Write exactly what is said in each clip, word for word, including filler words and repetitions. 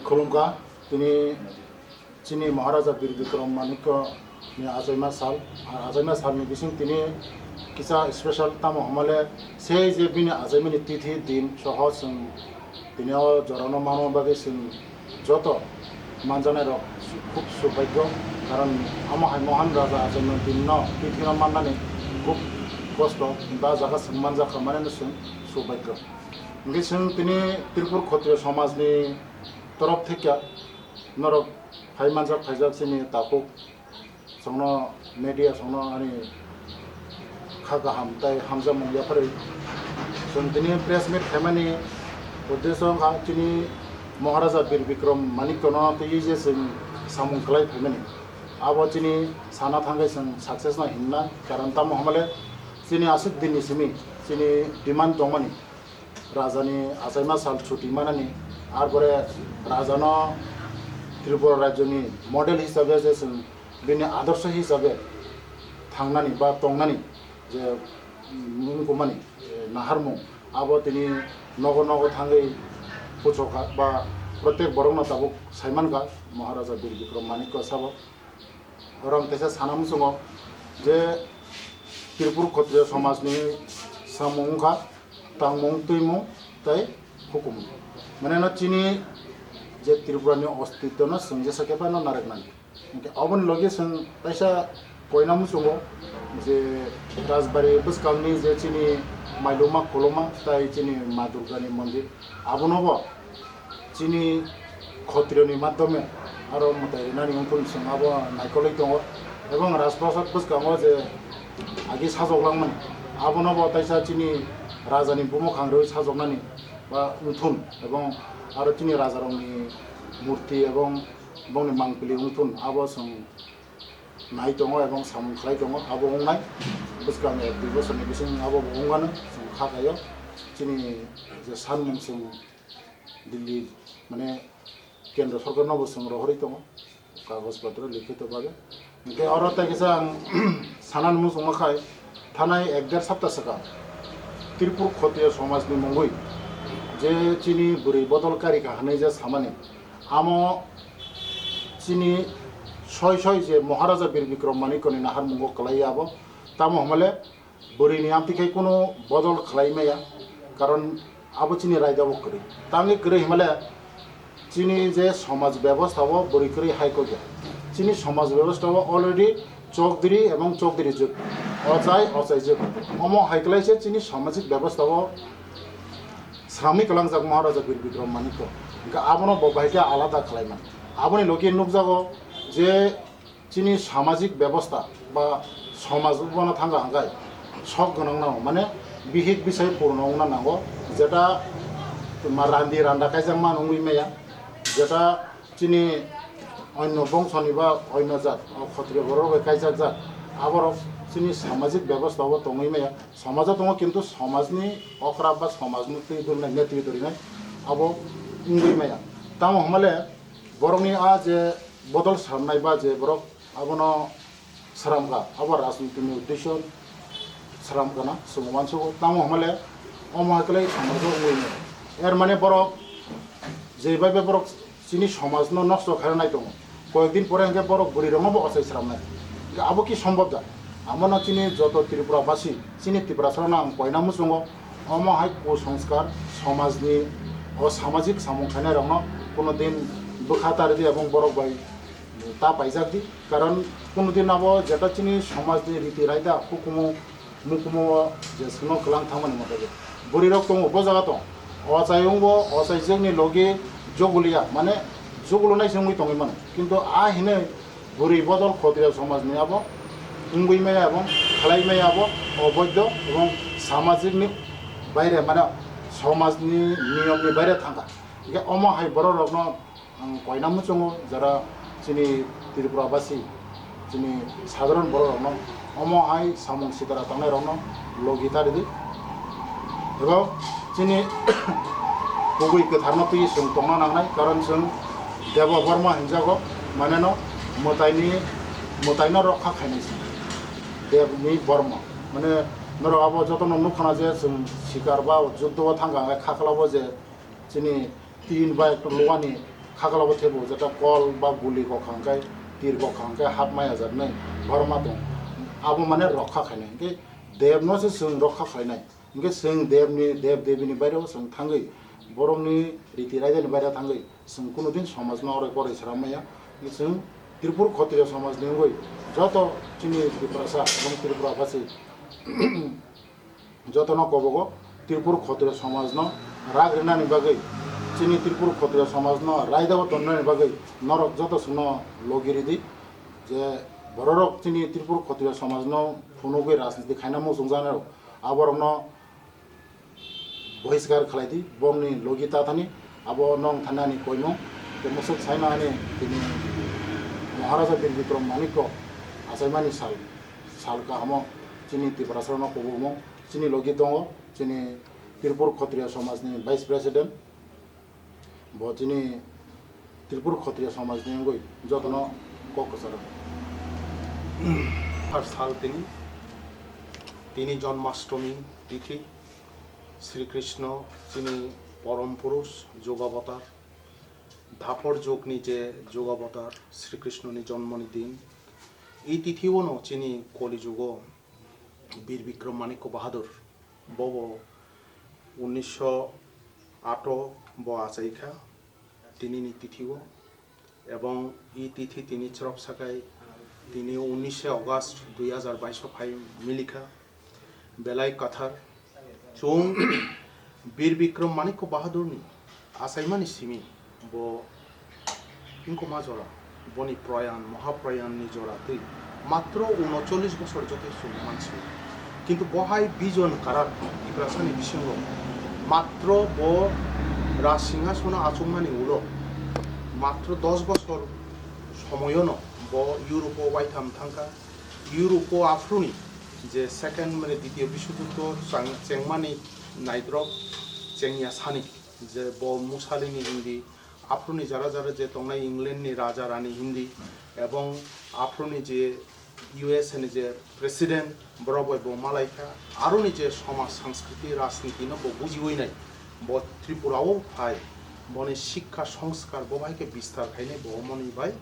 Khulumkha, tini chini Maharaja Bir Bikram Manikya ni achaima sal, ar achaima salni bising tini kisa special tamo hwnmale sei je bini achaimani tithi din soho chwng tini o jorano manma bagwi chwng joto manjaknairok khub subhagyo, karon omo hai Mohan Raja achaima dinno tithino mannani khub kosto, ba jaga chwng manjakha maneno chwng subhagyo. Hwnkhe chwng tini Tripur Khotriyo somajni torof theke norok phai manjak phaijak chini takhuk chwngno media chwngno ani kha kaham tei hamjakmung yapharwi chwng tini press meet khaimani uddesho wngkha chini Maharaja Bir Bikram Manikya no twiwi je chwng samung kwlai phaimani abo chini sana thangwi chwng success no hinna karon tamo hwnmale chini aswk dinni simi chini demand tongmani. Rajani achaima sal chuti manani, arpore rajano Tripura rajyoni model hisabe je chwng bini adorsho hisabe thangnani ba tongnani je mungkumani, eh, naharmung abo tini nogo nogo thangwi puchokha ba protek borokno tabuk saimankha Maharaja Bir Bikram Manikya sabo. Oro ang teisa sana muchungo je Tripur Khotriyo somajni samung wngkha tangmung, twimung tei hukumung. Mane no chini je Tripurani ostitwno chwng jesa khe phano narwknani. Hwnkhe aboni logi chwng teisa koina muchungo je Rajbari bwskangni je chini Mailuma Koloma tei chini Ma Durgani mondir abonobo chini Khotriyoni madhyome aro mwtai rinani wngkun chwng abo naikolwi tongo. Ebong Rajprasad bwskango je agi sajok langmani, abono bo taisa chini rajani bumung khangrwi sajoknani ba wngthun, ebong aro chini rajarokni murti ebong bongni mangpili wngthun, abo chwng nai tongo ebong samung khlai tongo. Abo wngnai bwskang ek dui bosorni bising abo bo wngmano chwng kha khaio. Chini je sanmung chwng Delhi, mane, kendro sorkarno bo chwng rohorwi tongo, kagoj potro likhito bhabe. Hwnkhe oro tei kisa ang sanani muchungma khai, thanai ek der sapta swkang Tripur Khotiya somajni mungwi je chini bwrwi bodol karikha hwnwi je samani, amo chini soi soi je Maharaja Bir Bikram Manikyani naharmungo kwlaiya abo, tamo hwnmale, bwrwini amtwi khai kunu bodol khlai maya, karon abo chini raida bo kwrwi. Tangwi kwrwi himale chini je somaj bebostha o bwrwi kwrwi hai kokya. Chini somaj bebostha o already chokdiri ebong chokdiri jwk, ochai ochai jwk. Omo hai kwlai se chini samajik bebostha o sramwi kwlangjak Maharaja Bir Bikram Manikya. Hwnkhe abono bo bahai khe alada khlai mano. Aboni logi nukjago je chini samajik bebostha ba somaj wngna thangkha hwnkhe sok gwnang nango, mane bihik bisai purno wngna nango, jeta ma randi randa kaijak man wngwi maya, jeta chini onno bongsoni ba onno jat, o Khotriya borok bai kaijak jat, aborok chini samajik bebostha o tongwi maya, somajo tongo kintu somajni okra ba somajni twi durnai netwi dwrinai abo wngwi maya. Tamo hwnmale borokni a je bodol sramnai ba je borok abono sramkha, abo rajnitini uddesho sramkha na chwng uansugo. Tamo hwnmale omo hai kwlai somajo wngwi mano. Er mane borok je bai bai borok chini somajno nosto khaina nai tongo. Koyek din pore hwnkhe borok bwrwi rokno bo ochai sramnai. Hwnkhe abo ki sombhob da? Amono chini joto Tripura basi, chini Tiprasarokno ang koina muchungo, omo hai kusanskar somajni o samajik samung khainai rokno kuno din bwkha ta ridi ebong borok bai ta paijak di. Karon kuno din abo jeta chini somajni riti raida hukumu mukumu o je sono kwlang thangmani mote je bwrwi rok tongo bo jaga tong. Ochai wngbo ochai jwkni logi joguliya, mane jogulunai se wngwi tongwi mano. Kintu a hinwi bwrwi bodol Khotriya somajni abo wngwi maya ebong khlai maya abo oboidho ebong samajikni baire, mane somajni niyomni baire thangkha. Hingke omo hai borok rokno ang koina muchungo, jara chini Tripura basi, chini sadharon borok rokno omo hai samung sitara tongnai rokno logi ta ridi. Ebo chini kubui kwtharno twi chwng tongna nangnai, karon chwng Deba Borma hinjago, mane no mwtaini, mwtaino rokha khainai chwng. Debni Borma, mane Norok abo jotono nukha na je chwng sikar ba juddo o thangkha hwnkhe khaklao je chini tin ba ekta luani khaklao thebo jeta kol ba guli kokha hwnkhe tir kokha hwnkhe hap maya jaknai borok ma tong. Abo mane rokha khainai hwnkhe debno se chwng rokha khlainai. Hwnkhe chwng debni, deb debini baireo chwng thangwi, borokni riti raidani baireo thangwi, chwng kunudin somajno oroi poroi sram maya. Hwnkhe chwng Tripur Khotriya somajni wngwi joto chini Tiprasa ebong Tripura basi jotono kobogo Tripur Khotriya somajno rak rinani bagwi, chini Tripur Khotriya somajno raidao tonnani bagwi norok joto chwngno logi ridi. Je bororok chini Tripur Khotriya somajno phunugwi rajniti khaina muchungjaknairok, aborokno bohiskar khlai di, bongni logi ta thani, abo nong thanani koimung. Tei musuk saino ani tini Maharaja Bir Bikram Manikko achaimani sal, sal kahamo chini Tiprasarokno kubumung, chini logi tongo, chini Tripur Khotriya Somajni Vice President, bo chini Tripur Khotriya Somajni wngwi jotono kok kwcharo. Har sal tini, tini Janmashtami tithi, Sri Krishna chini porom purush, Jugavatar, Dapor jugni je Jugavatar Sri Krishnoni jonmoni din. I tithi-o no chini Koli jugo Bir Bikram Manikya Bahadur, bobo unnisho ato bo achaikha tinini tithi-o, ebong i tithi tini chwrop sakai tini unnishe August dui hajar baish o phai milikha. Belai kwthar chwng Bir Bikram Manikya Bahadurni achaimani simi bo wngkoma jora, boni proyan, mohaproyanni jora twi matro unocholish bosor jotoi chwng mansi. Kintu bo hai bijon karak Tiprasani bisingo matro bo Raj Singhasono achukmani ulo matro dos bosor somoyono bo Europe-o waitham thangkha. Europe-o aphuruni je second, mane, Ditiyo Biswojuddo chang-, chengmani naidrop chengya sani, je bo Mussolini hindi, aphuruni jara jara je tongnai England ni raja rani hindi, ebong aphuruni je U S A ni je president, borok bai bo malaikha, aroni je somaj, sanskriti, rajniti no bo bujiwi nai, bo Tripura o phai, boni sikha songskar bo bai khe bistar khainai, bo moni bai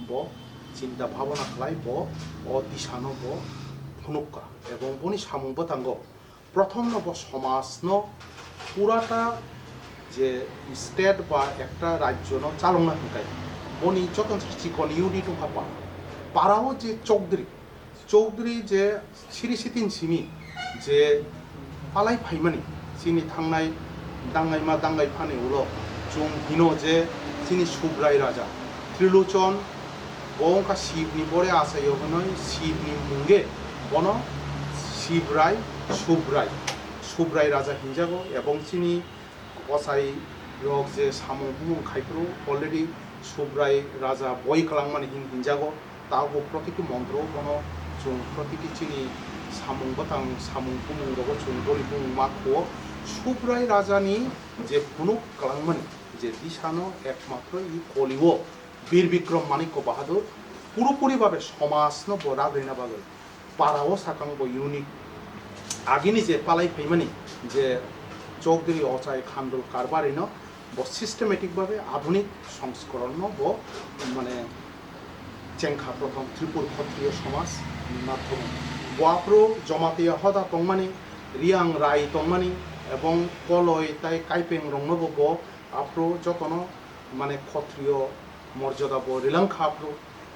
bo chinta bhabana khlai, bo o disano bo phunukha, ebong boni samung bwthango prothomno bo somajno purata je state ba ekta rajyono chalokna hwnkhe boni joto chikon unit wngkha para. Parao je chokdri, chokdri je siri sitin simi je palai phaimani chini thangnai dangnaima dangnai phani ulo chwng hino je chini Subrai raja Trilochon, bo wngkha Shivni bore achaio hwnwi Shivni munge bono Shivrai, Subrai, Subrai raja hinjago, ebong chini kochai rok je samung bumung khaiphuru already Subrai raja boi kwlangmani hin hinjago, tabuk protiti montro bono chwng protiti chini samung bwtang, samung bumung rogo chwng boni bumung ma khuo. Subrai rajani je phunuk kwlangmani je disano ekmatro i Kolio Bir Bikram Manikya Bahadur purapuri babe somajno bo rak rina bagwi parao sakang bo unit agini je palai phaimani je Chowdhury Ochai Khandul Karbari no bo systematic babe adhunik songskoron no bo mane chengkha prothom Tripur Khotriyo somaj ni madhyome. Bo aphuru Jamatia hoda tongmani, Riang Rai tongmani ebong Koloi tai Kaipeng rokno bo bo aphuru jotono mane Khotriyo morjada bo rilangkha aphuru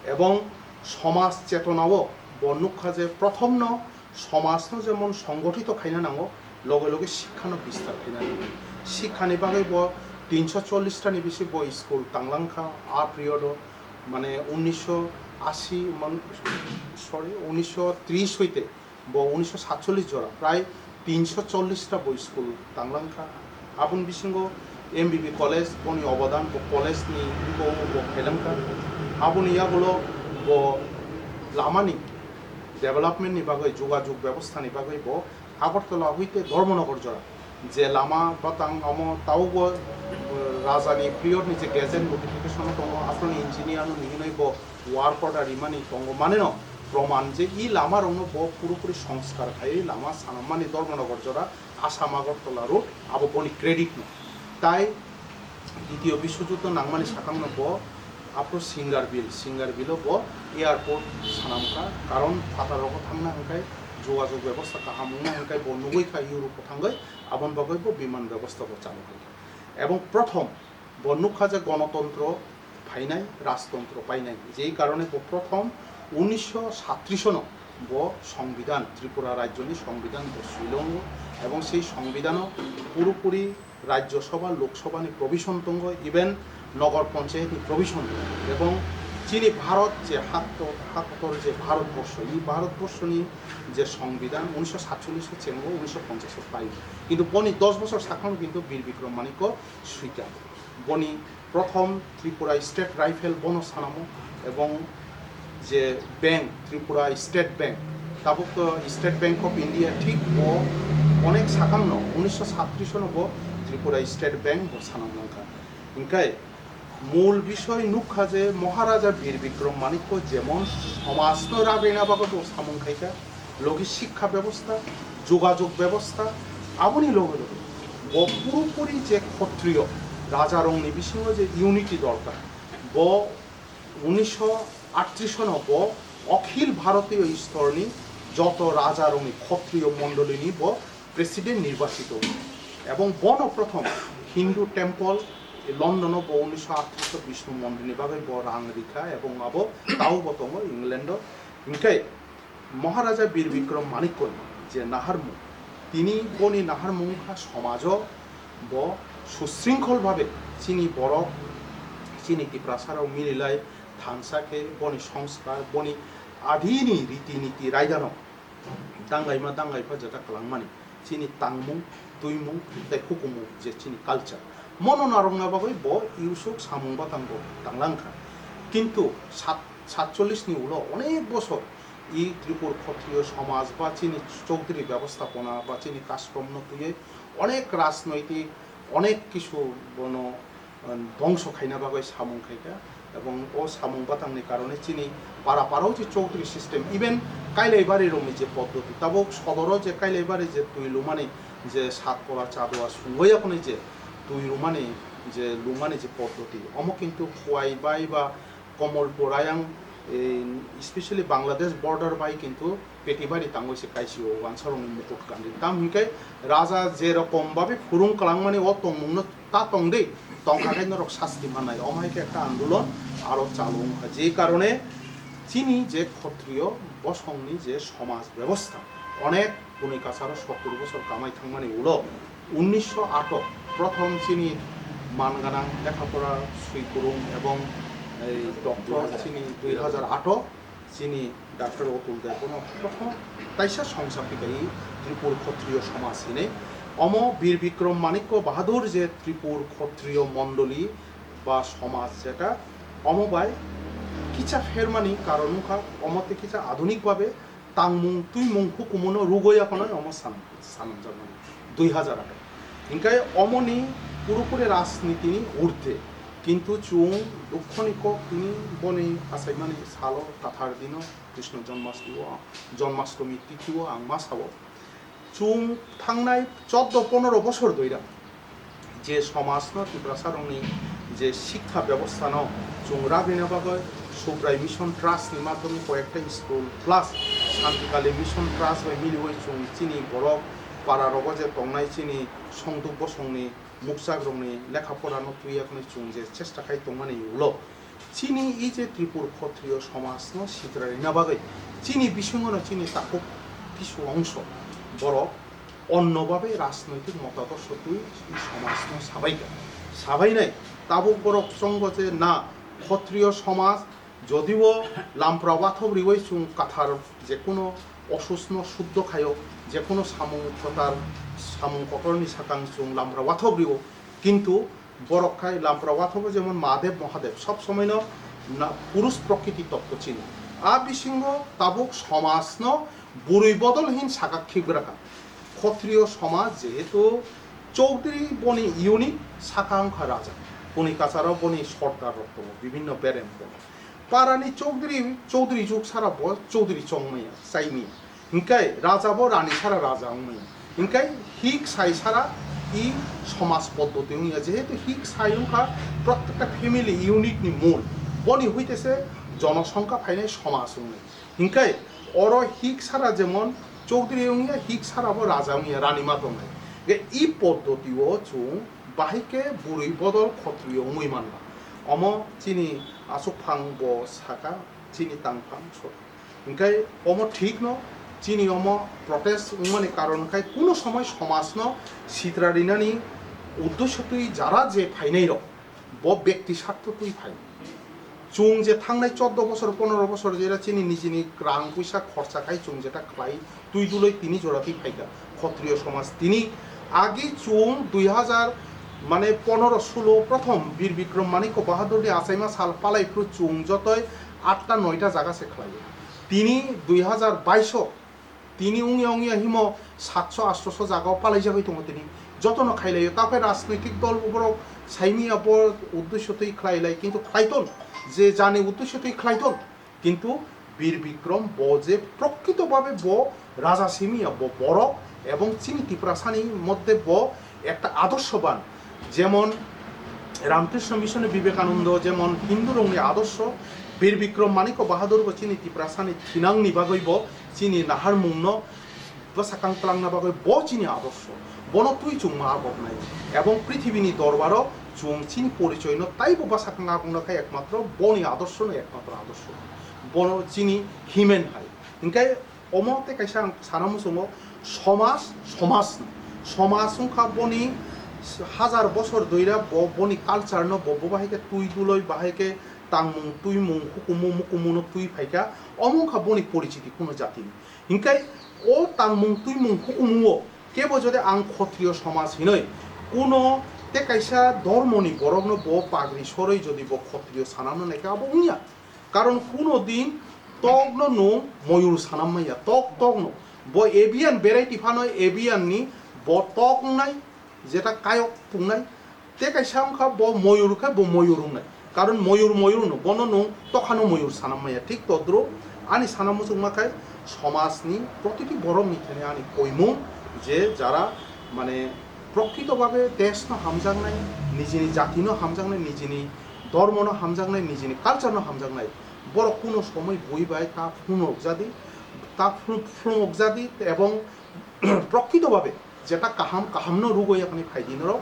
ebong somaj chetonao bo nukha je prothomno somajno jemon songgothito khaina nango, loge loge sikkhano bistar khaina nango. Sikkhani bagwi bo tinsho chollish tani bisi bo school tanglangkha a period o, mane unisho ashi man, sorry, unisho trish hoite bo unisho satchollish jora prai tinsho chollish ta bo school tanglangkha. Aboni bisingo M B B college, boni obodan bo college ni bo bo khailangkha. Aboni yagulo bo lamani development ni bagwi, jogajog bebostha ni bagwi bo Agartala hoite Dharmanagar jora je lama batang amo taubo, eh, rajani period ni je gazette modification tongo, aphuruni engineer no hinwi bo work order rimani tongo, maneno proman je i lama rokno bo purupuri songskar khaiwi lama sanammani Dharmanagar jora Assam Agartala road abo boni credit no. Tai Ditiyo Biswajuddo nangmani sakangno bo aphuru Singarbil, Singarbil-o bo airport sanamkha, karon phatar rogo thangna hwnkhe jogajog bebosta kaham wngna hwnkhe bo nugwi kha Europe-o thangwi, aboni bagwi bo biman bebosta bo chalu khaikha. Ebong prothom bo nukha je gonotontro phainai, rajtontro painai, jei karone bo prothom unisho sattrish no bo songbidan, Tripura rajyoni songbidan bo swilongo, ebong sei songbidano purupuri Rajya Sabha, Lok Sabha ni provision tongo, even Nagar Panchayat ni provision tongo. Ebong chini Bharat je hak to-, hak kotor je Bharat borsho, i Bharat borsho ni je songbidan unisho satchollish o chengo, unisho ponchash o pai. Kintu boni dos bosor sakang kintu Bir Bikram Manikko swikha. Boni prothom Tripura State Rifle bono sanamo, ebong je bank, Tripura State Bank, tabuk to State Bank of India thik bo onek sakang no, unisho sattrish no bo Tripura State Bank bo sanam nangkha. Hinkhe mul bisoi nukha je Maharaja Bir Bikram Manikko jemon somaj no ragwina bagwi bo samung khaikha, logi shikkha bebosta, jogajog bebosta, aboni loge loge bo purupuri je Khotriyo rajarokni bisingo je unity dorkar, bo unisho attrish no bo Akhil Bharatiyo Istorni joto rajarokni Khotriyo mondolini bo president nirbachito wngkha. Ebong bono prothom Hindu temple London o bo unisho attrish o Bishnu mondirni bagwi bo rang rikha, ebong abo tao bo tongo England o. Hinkhe Maharaja Bir Bikram Manikko je naharmung, tini boni naharmung wngkha somajo bo susringkhol bhabe chini borok, chini Tiprasarok mililai thansa khe boni songskar, boni adini riti niti raidano dangaima dangaipha jeta kwlangmani, chini tangmung, twimung tei hukumung je chini culture. Mono narwkna bagwi bo iusuk samung batango tanglangkha. Kintu sat-, satchollish ni ulo onek bosor i Tripur Khotriyo somaj ba chini Chaudhary bebostapona ba chini kashkrom no twiwi onek rajnoitik, onek kisu bono, um, dongso khaina bagwi samung khaikha, ebong o samung batangni karone chini para parao je Chaudhary system, even Kailaibari rokni je poddoti, tabuk sodoro je Kailaibari je twi lumani je Satpora Chadua sungwi yakoni je twi lumani je lumani je poddoti, omo kintu Khowai bai ba Komolpur ayang, eh, especially Bangladesh border bai kintu Petibari tangwi se kaisio wansarokni mukut kandi. Tam hinkhe raja je rokom babe phurung kwlangmani o tongmungno ta tong de, tongkha khe norok sasti mannai. Omo hai khe ekta andolon aro chalu wngkha. Je karone chini je Khotriyo bosongni je somaj bebosta onek bunui kasaro sottur bosor kamai thangmani ulo unnisho ato prothom chini man ganang lekha pora swi kwrwng ebong ei doctor chini dui hajar ato chini Doctor Otul Deb bono prothom taisa songsa phikaiwi Tripur Khotriyo Somaj hinwi. Omo Bir Bikram Manikko Bahadur je Tripur Khotriyo Mondoli ba Somaj jeta omo bai kicha phermani karon wngkha, omo tei kicha adhunik babe tangmung, twimung, hukumono rugoya phano omo san-, sanamjakmani dui hajar ato. Hinkhe omoni purupuri rajnitini urdhwe, kintu chwng dukhoni kok tini boni achaimani salo kathar dino Krishna Janmashtami o, Janmashtami tithio ang ma sao. Chwng thangnai choddo ponoro bosor doira je somajno Tiprasarokni je shikkha bebostano chwng ragwina bagwi Subrai Mission Trust ni madhyome koyekta school plus Shantikali Mission Trust bai miliwi chwng chini borok pararogo je tongnai chini songduk bosongni mukchakrokni lekha porano twiya khwnwi chwng je chesta khai tongmani ulo chini i je Tripur Khotriyo somajno sitra rina bagwi chini bisingono chini takhuk kisu ongso borok onno babe rajnoitik motadorsho twi i somajno sabaikha. Sabainai tabuk borok chongo je na Khotriyo somaj jodio lampra wathop riwi chwng kathar jekuno osusno suddho khaio, jekuno samung kotor, samung kotorni sakang chwng lampra wathop rio, kintu borok khai lampra wathobo jemon Mahadev Mahadev sob somoino na-, purush prokriti totto chini. A bisingo tabuk somajno bwrwi bodol hin saka khigra kha. Khotriyo somaj jehetu Chaudhary boni unit saka wngkha raja. Boni kacharo boni sordar rok tongo, bibhinno berem tongo. Parani chowdhury, chowdhury juk sara bo chowdhury chongmaya, chaimaya. Hinkhe raja bo rani sara raja wngmaya. Hinkhe hik sai sara i somaj poddoti wngya, jehetu hik sai wngkha prottekta family unit ni mul. Boni huitese jonosongkha phainai somaj wngnai. Hinkhe oro hik sara jemon chowdhury wngya, hik sara bo raja wngya, rani ma tongnai. Ge i poddoti o chwng bahai khe bwrwi bodol khotriyo wngwi manla. Omo chini aswkphang bo saka, chini tangphang sori. Hinkhe omo thik no, chini omo protest wngmani karon khai kuno somoi somaj no sitra rinani uddesho twi jara je phainai rok, bo bekti sartho twi phai. Chwng je thangnai chordo bosor, ponoro bosor jera chini nijini rang puisa khorcha khai chwng jeta khlai, twi duloi tini jora twi phaikha. Khotriyo somaj tini agi chwng dui hazar mane ponoro sulo prothom Bir Bikrom Manikya Bahadur ni achaima sal palai phuru chwng jotoi atta noita jaga se khlaio. Tini dui hazar baish o tini wngya wngya himo satso atso jaga o palai jagoi tongo tini. Jotono khailaio, taphai rajnoitik dol borok saimia bo uddesho twi khlailai, kintu khlaiton, je jani uddesho twi khlaiton. Kintu Bir Bikrom bo je prokrito bhabe bo raja simiya, bo borok ebong chini Tiprasani moddhe bo ekta adorshoban, jemon Ramkrishna Mission ni Vivekananda jemon Hindu rokni adorsho, Bir Bikrom Manikya Bahadur bo chini Tiprasani thinangni bagwi bo chini naharmungno bwsakang twlangna bagwi bo chini adorsho. Bono twi chwngma aboknai ebong prithibini dorbaro chwng chini porichoino taibo bwsakang abokna khe ekmatro boni adorsono ekmatro adorsho. Bono chini himen hai. Hinkhe omo tei kaisa ang sana muchungo, somaj, somaj, somaj wngkha boni hajar bosor doira bo boni culture no bo, bo bahai khe twi duloi, bahai khe tangmung, twimung, hukumu, mukumu no twi phaikha, omo wngkha boni porichiti kuno jatini. Hinkhe o tangmung, twimung, hukumu o kebo jodi ang khotriyo somaj hinoi kuno tei kaisa dormoni borokno bo pagri soroi jodi bo khotriyo sanamna naikha, abo wngya. Karon kuno din tokno nwng moyur sanam maya, tok tokno. Bo avian variety phano avian ni bo tok wngnai, jeta kayok pungnai. Tei kaisa wngkha bo moyur khe bo moyur wngnai. Karon moyur moyur no, bono nwng tokhano moyur sanam maya. Thik todro ani sana muchungma khai somajni protiti borokni thani ani koimung je jara mane prokrito bhabe desh no hamjaknai, nijini jati no hamjaknai, nijini dormo no hamjaknai, nijini culture no hamjaknai. Borok kuno somoi bui bai ta phunukjadi, ta phunu-, phunukjadi ebong prokrito bhabe jeta kaham, kaham no rugo yakni phaidi norok.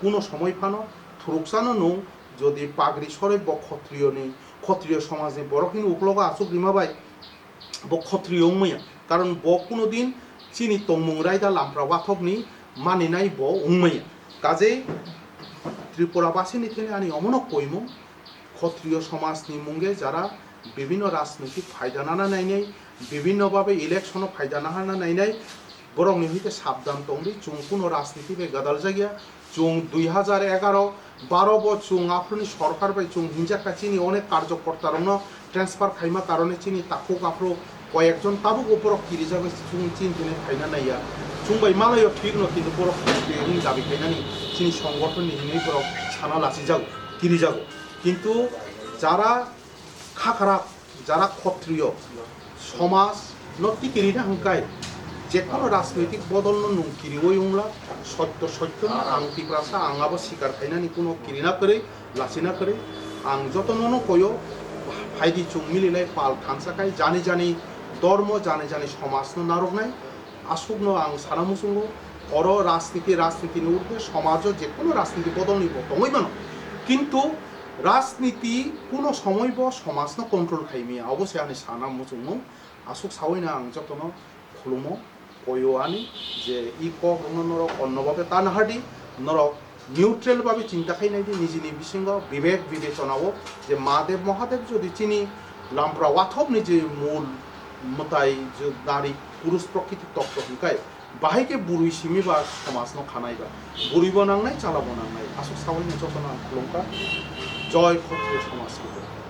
Kuno somoi phano thuruksano nwng jodi pagri soroi bo khotriyoni, khotriyo somajni borok hini uklogo achuk rima bai bo khotriyo wngmaya. Karon bo kuno din chini tongmung raida lampra wathokni maninai bo wngmaya. Kajei Tripura basini thani ani omono koimung, khotriyo somajni munge jara bibhinno rajnoitik phaida nana nainai, bibhinno bhabe election-o phaida nahana nainai, borokni hwnkhe sabdan tongdi, chwng kuno rajniti bai gadal jakya, chwng dui hazar egaro baro bo chwng aphuruni sorkar bai chwng hinjakha chini onek karjokortarokno transfer khaima karone chini takhuk aphuru koyekjon tabukbo borok kirijagwi chwng chini thani phaina naiya. Chwng bai malaio thikno, kintu borok wng dabi khainani chini songothonni hinwi borok sana lachijago, kirijago. Kintu jara kha kharap, jara khotriyo, somaj no tikirina hwnkhe jekono rajnoitik bodol no nwng kiriwi wngla, sotto sotto no ang Tiprasa, ang abo sikar khainani kuno kirina kwrwi, lachina kwrwi. Ang jotono no koyo, phaidi chwng mililai pal thansa khai, jani jani dormo, jani jani somaj no narwknai. Aswkno ang sana muchungo, oro rajniti, rajnitini urdhwe somajo jekono rajniti bodolni bo tongwi mano. Kintu rajniti kuno somoi bo somajno control khai maya, obo se ani sana muchungmung. Aswk sawi no ang jotono khulumo, koyo ani je i kok rokno norok onno babe ta nahardi, norok neutral babe chinta khai naidi, nijini bisingo bibek bibechona o je Mahadev Mahadev jodi chini lampra wathokni je mul mwtai je nari purush prokriti totto hwnkhe, bahai khe bwrwi simi ba somajno khanai ba, bwrwibo nangnai, chalabo nangnai, aswk sawi no jotono ang khulumkha. Joy Khotriyo Somaj Khe.